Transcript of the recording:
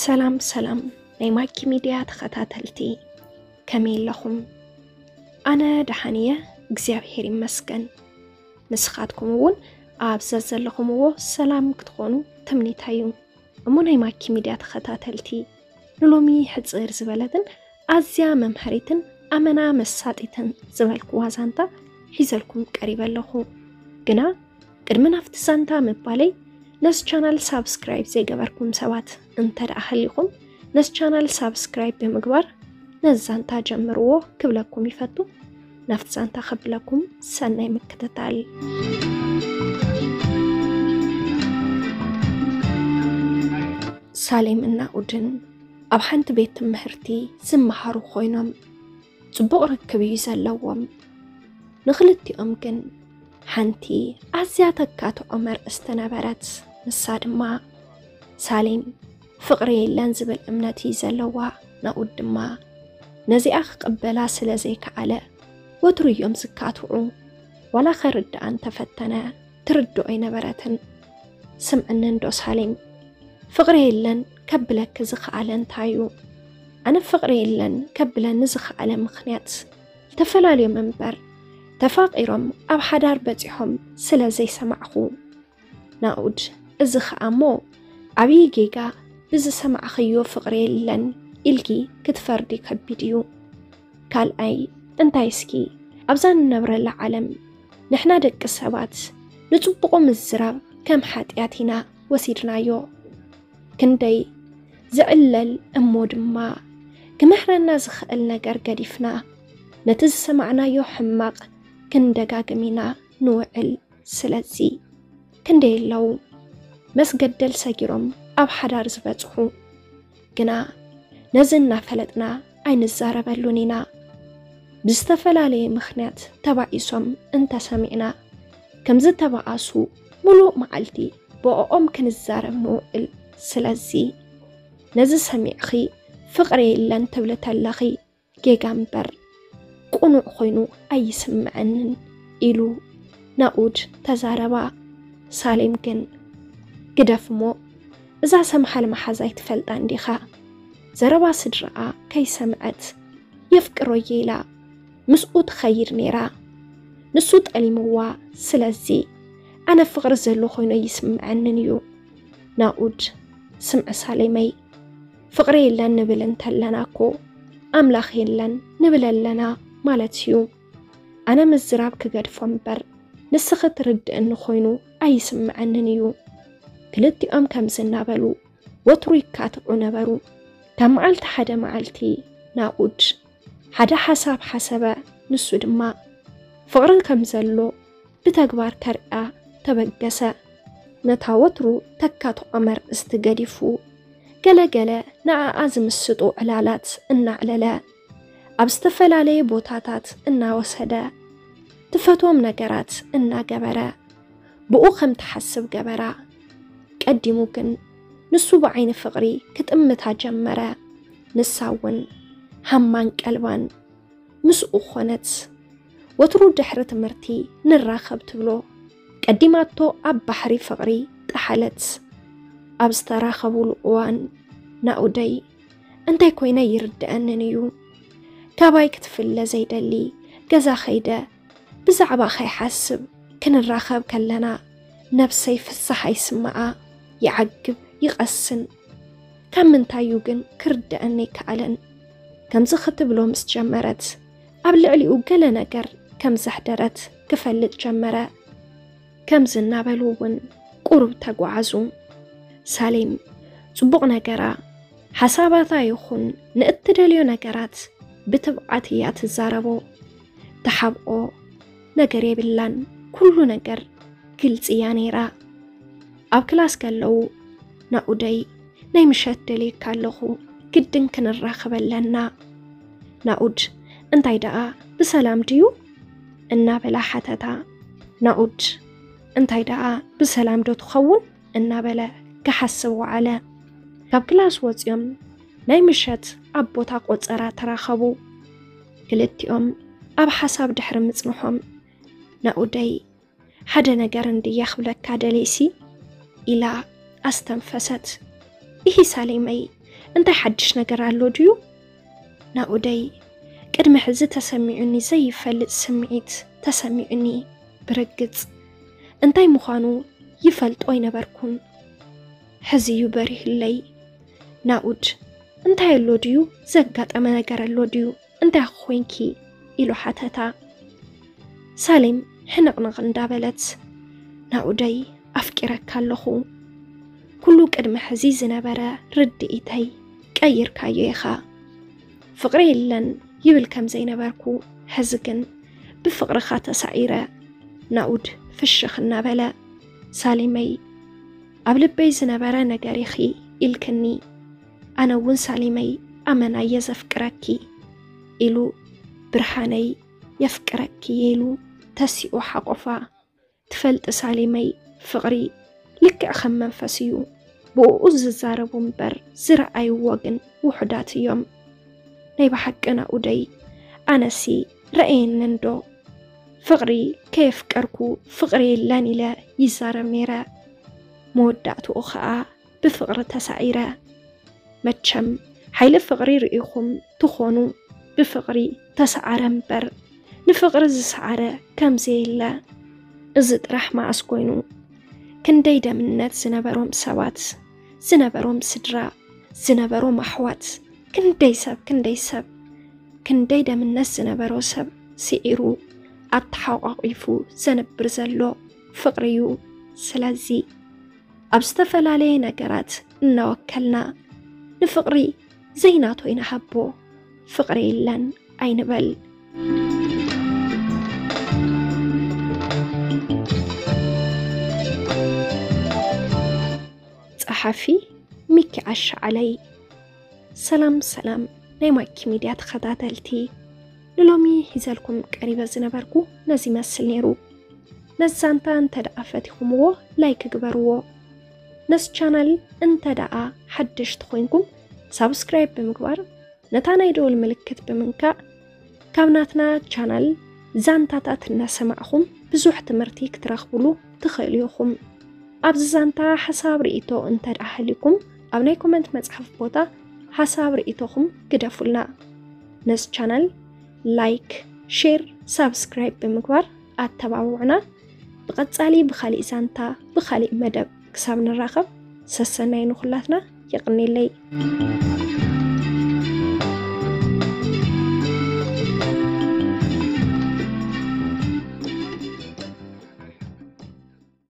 ሰላም ሰላም ናይ ማኪ ሚድያ ተኸታተልቲ፣ ከመይ ኣለኹም? ኣነ ደሓን እየ፣ እግዚኣብሔር ይመስገን። ንስኻትኩም እውን ኣብ ዘዘለኹምዎ ሰላም ክትኾኑ ትምኒተይ እዩ። እሞ ናይ ማኪ ሚድያ ተኸታተልቲ፣ ንሎሚ ሕጽር ዝበለትን ኣዝያ መምሃሪትን ኣመና መሳጢትን ዝበልኩዋ ዛንታ ሒዘልኩም ቀሪበ ኣለኹ። ግና ቅድሚ ናብቲ ዛንታ ምባለይ፣ ነዚ ቻናል ሳብስክራይብ ዘይገበርኩም ሰባት እንተ ደኣ ሃሊኹም፣ ነዚ ቻናል ሳብስክራይብ ብምግባር ነዚ ዛንታ ጀምርዎ ክብለኩም ይፈቱ። ናብቲ ዛንታ ከብለኩም ሰናይ ምክትታል። ሳሌም እና ኡድን ኣብ ሓንቲ ቤት ትምህርቲ ዝመሃሩ ኮይኖም፣ ጽቡቕ ርክብ እዩ ዘለዎም። ንኽልቲኦም ግን ሓንቲ ኣዝያ ተካትዖም ኣርእስቲ ነበረት። ንሳ ድማ ሳሌም ፍቕሪ የለን ዝብል እምነት እዩ ዘለዋ። ናኡድ ድማ ነዚኣ ክቕበላ ስለ ዘይከኣለ ወትሩ እዮም ዝካትዑ። ዋላ ከርድኣ እንተፈተነ ትርድኦ ኣይነበረትን። ስምዕኒ እንዶ ሳሌም፣ ፍቕሪ የለን ከብለኪ ዝኸኣለ እንታይ እዩ? ኣነ ፍቕሪ የለን ከብለኒ ዝኸኣለ ምኽንያት፣ ተፈላልዮም እምበር ተፋቒሮም ኣብ ሓዳር በጺሖም ስለ ዘይሰማዕኹ። ናኡድ፣ እዚ ኸኣ እሞ ዓብዪ ጌጋ፣ ብዝሰማዕኽዮ ፍቕሪ የለን ኢልኪ ክትፈርዲ ከቢድ እዩ። ካልኣይ፣ እንታይ እስኪ ኣብዛ ንነብረላ ዓለም ንሕና ደቂ ሰባት ንጽቡቑ ምዝራብ ከም ሓጢኣት ኢና ወሲድናዮ። ክንደይ ዝዕለል እሞ ድማ ክምህረና ዝኽእል ነገር ገዲፍና፣ ነቲ ዝሰማዕናዮ ሕማቕ ክንደጋግም ኢና ንውዕል። ስለዚ ክንደይ ኣለዉ መስገደል ሰጊሮም ኣብ ሓዳር ዝበጽሑ፣ ግና ነዚ እናፈለጥና ኣይንዛረበሉን ኢና። ብዝተፈላለየ ምኽንያት ተባኢሶም እንተሰሚዕና፣ ከም ዝተባኣሱ ምሉእ መዓልቲ ብእኦም ክንዛረብ ንውዕል። ስለዚ ነዚ ሰሚዕኺ ፍቕሪ የለን ትብሊ ተለኺ ጌጋ እምበር ቅኑዕ ኮይኑ ኣይስምዐንን ኢሉ ናኡድ ተዛረባ። ሳሌም ግን ግደፍ እሞ እዛ ሰምሃል መሓዛይ ትፈልጣ እንዲኻ፣ ዘረባ ስድራኣ ከይሰምዐት የፍቅሮ እየ ኢላ ምስኡ ትኸይድ ነይራ። ንሱ ጠሊምዋ። ስለዚ ኣነ ፍቕሪ ዘሎ ኮይኑ ኣይስምዐንን እዩ። ናኡድ፣ ስምዒ ሳሌመይ፣ ፍቕሪ የለን ንብል እንተለና እኮ ኣምላኽ የለን ንብል ኣለና ማለት እዩ። ኣነ ምዝራብ ክገድፎ እምበር ንስኺ ትርድእኒ ኮይኑ ኣይስምዐንን እዩ። ክልቲኦም ከምዚ እናበሉ ወትሩ ይካትዑ ነበሩ። ካብ መዓልቲ ሓደ መዓልቲ ናኡድ ሓደ ሓሳብ ሓሰበ። ንሱ ድማ ፍቕሪ ከም ዘሎ ብተግባር ከርእያ ተበገሰ። ነታ ወትሩ ተካትዖ ኣርእስቲ ገዲፉ፣ ገለ ገለ ንዓኣ ዝምስጡ ዕላላት እናዕለለ፣ ኣብ ዝተፈላለየ ቦታታት እናወሰደ፣ ትፈትዎም ነገራት እናገበረ፣ ብኡ ከም ትሓስብ ገበራ። ቀዲሙ ግን ንሱ ብዓይኒ ፍቕሪ ክጥምታ ጀመረ። ንሳ እውን ሃማን ቀልባን ምስኡ ኾነት። ወትሩ ድሕሪ ትምህርቲ ንራኸብ ትብሎ፣ ቀዲማቶ ኣብ ባሕሪ ፍቕሪ ጠሓለት። ኣብ ዝተራኸቡሉ እዋን፣ ናኡደይ፣ እንታይ ኮይነ ይርድኣንን እዩ? ካባይ ክትፍለ ዘይደሊ፣ ገዛ ኸይደ ብዛዕባኻ ይሓስብ። ክንራኸብ ከለና ነብሰይ ፍስሓ ይስምዓ፣ ይዓግብ፣ ይቐስን። ካብ ምንታይ እዩ ግን ክርድኣኒ ኣይከኣለን። ከምዚ ክትብሎ ምስ ጀመረት፣ ኣብ ልዕሊኡ ገለ ነገር ከም ዘሕደረት ክፈልጥ ጀመረ። ከምዚ እናበሉ እውን ቁሩብ ተጓዓዙ። ሳሌም ጽቡቕ ነገራ፣ ሓሳባታ ይኹን ንእትደልዮ ነገራት ብትብዓት እያ ትዛረቦ። ትሓብኦ ነገር የብላን፣ ኩሉ ነገር ግልጺ እያ ነይራ። ኣብ ክላስ ከለዉ፣ ናኡደይ፣ ናይ ምሸት ደልየካ ኣለኹ፣ ግድን ክንራኸብ ኣለና። ናኡድ፣ እንታይ ደኣ ብሰላም ድዩ? እናበላ ሓተታ። ናኡድ፣ እንታይ ደኣ ብሰላም ዶ ትኸውን? እናበለ ክሓስብ ወዓለ። ካብ ክላስ ወጺኦም ናይ ምሸት ኣብ ቦታ ቆጸራ ተራኸቡ። ክልቲኦም ኣብ ሓሳብ ድሕሪ ምጽንሖም፣ ናኡደይ፣ ሓደ ነገር እንድየ ክብለካ ደልየሲ፣ ኢላ ኣስተንፈሰት። ኢሂ ሳሌመይ፣ እንታይ ሓድሽ ነገር ኣሎ ድዩ? ናኡደይ፣ ቅድሚ ሕዚ ተሰሚዑኒ ዘይፈልጥ ስምዒት ተሰሚዑኒ። ብርግጽ እንታይ ምዃኑ ይፈልጦ ኣይነበርኩን። ሕዚ እዩ በሪህለይ። ናኡድ፣ እንታይ ኣሎ ድዩ? ዘጋጠመ ነገር ኣሎ ድዩ? እንታይ ኮንኪ? ኢሉ ሓተታ። ሳሌም ሕንቕንቕ እንዳበለት፣ ናኡደይ፣ ኣፍቂረካ ኣለኹ። ኩሉ ቅድሚ ሕዚ ዝነበረ ርድኢተይ ቀይርካዮ ኢኻ። ፍቕሪ የለን ይብል ከም ዘይነበርኩ፣ ሕዚ ግን ብፍቕርኻ ተሳዒረ። ናኡድ ፍሽኽ እናበለ፣ ሳሌመይ፣ ኣብ ልበይ ዝነበረ ነገር ኢኺ ኢልክኒ። ኣነ እውን ሳሌመይ፣ ኣመና እየ ዘፍቅረኪ፣ ኢሉ፣ ብርሃነይ፣ የፍቅረኪ እየ፣ ኢሉ ተሲኡ ሓቆፋ። ትፈልጢ ሳሌመይ፣ ፍቕሪ ልክዕ ከም መንፈስ እዩ። ብእኡ ዝዛረቡ እምበር ዝረኣይዎ ግን ውሑዳት እዮም። ናይ ብሓቂ ናኡደይ፣ ኣነሲ ረኣየኒ እንዶ? ፍቕሪ ከየፍቀርኩ ፍቕሪ የለን ኢለ ይዛረብ ነይረ። መወዳእትኡ ኸኣ ብፍቕሪ ተሳዒረ። መቸም ሓይሊ ፍቕሪ ርኢኹም ትኾኑ፣ ብፍቕሪ ተሰዓረ እምበር ንፍቕሪ ዝሰዓረ ከምዚ የለ። እዚ ጥራሕ መዓስ ኮይኑ? ክንደይ ደምነት ዝነበሮም ሰባት፣ ዝነበሮም ስድራ፣ ዝነበሮም ኣሕዋት፣ ክንደይ ሰብ፣ ክንደይ ሰብ፣ ክንደይ ደምነት ዝነበሮ ሰብ ስዒሩ ኣተሓቋቒፉ ዘንብር ዘሎ ፍቕሪ እዩ። ስለዚ ኣብ ዝተፈላለየ ነገራት እናወከልና ንፍቕሪ ዘይናቶይ ንሃቦ፣ ፍቕሪ የለን ኣይንበል። ጸሓፊ ሚኪ ዓሻ ዓለይ። ሰላም ሰላም ናይ ማኪ ሚድያ ተኸታተልቲ፣ ንሎሚ ሒዘልኩም ቀሪበ ዝነበርኩ ነዚ ይመስል ነይሩ። ነዚ ዛንታ እንተ ደኣ ፈቲኹምዎ ላይክ ግበርዎ። ነዚ ቻናል እንተ ደኣ ሓደሽቲ ኮይንኩም ሳብስክራይብ ብምግባር ነታ ናይ ደወል ምልክት ብምንካእ ካብ ናትና ቻናል ዛንታታት እናሰማዕኹም ብዙሕ ትምህርቲ ክትረኽብሉ ትኽእሉ ኢኹም። ኣብዚ ዛንታ ሓሳብ ርእይቶ እንተ ደኣ ሃልዩኩም ኣብ ናይ ኮመንት መጽሓፍ ቦታ ሓሳብ ርእይቶኹም ግደፉልና። ነዚ ቻናል ላይክ፣ ሼር፣ ሳብስክራይብ ብምግባር ኣተባብዑና። ብቐጻሊ ብኻሊእ ዛንታ ብኻሊእ መደብ ክሳብ ንራኸብ ሰሰናይ ንኹላትና። የቕኔለይ።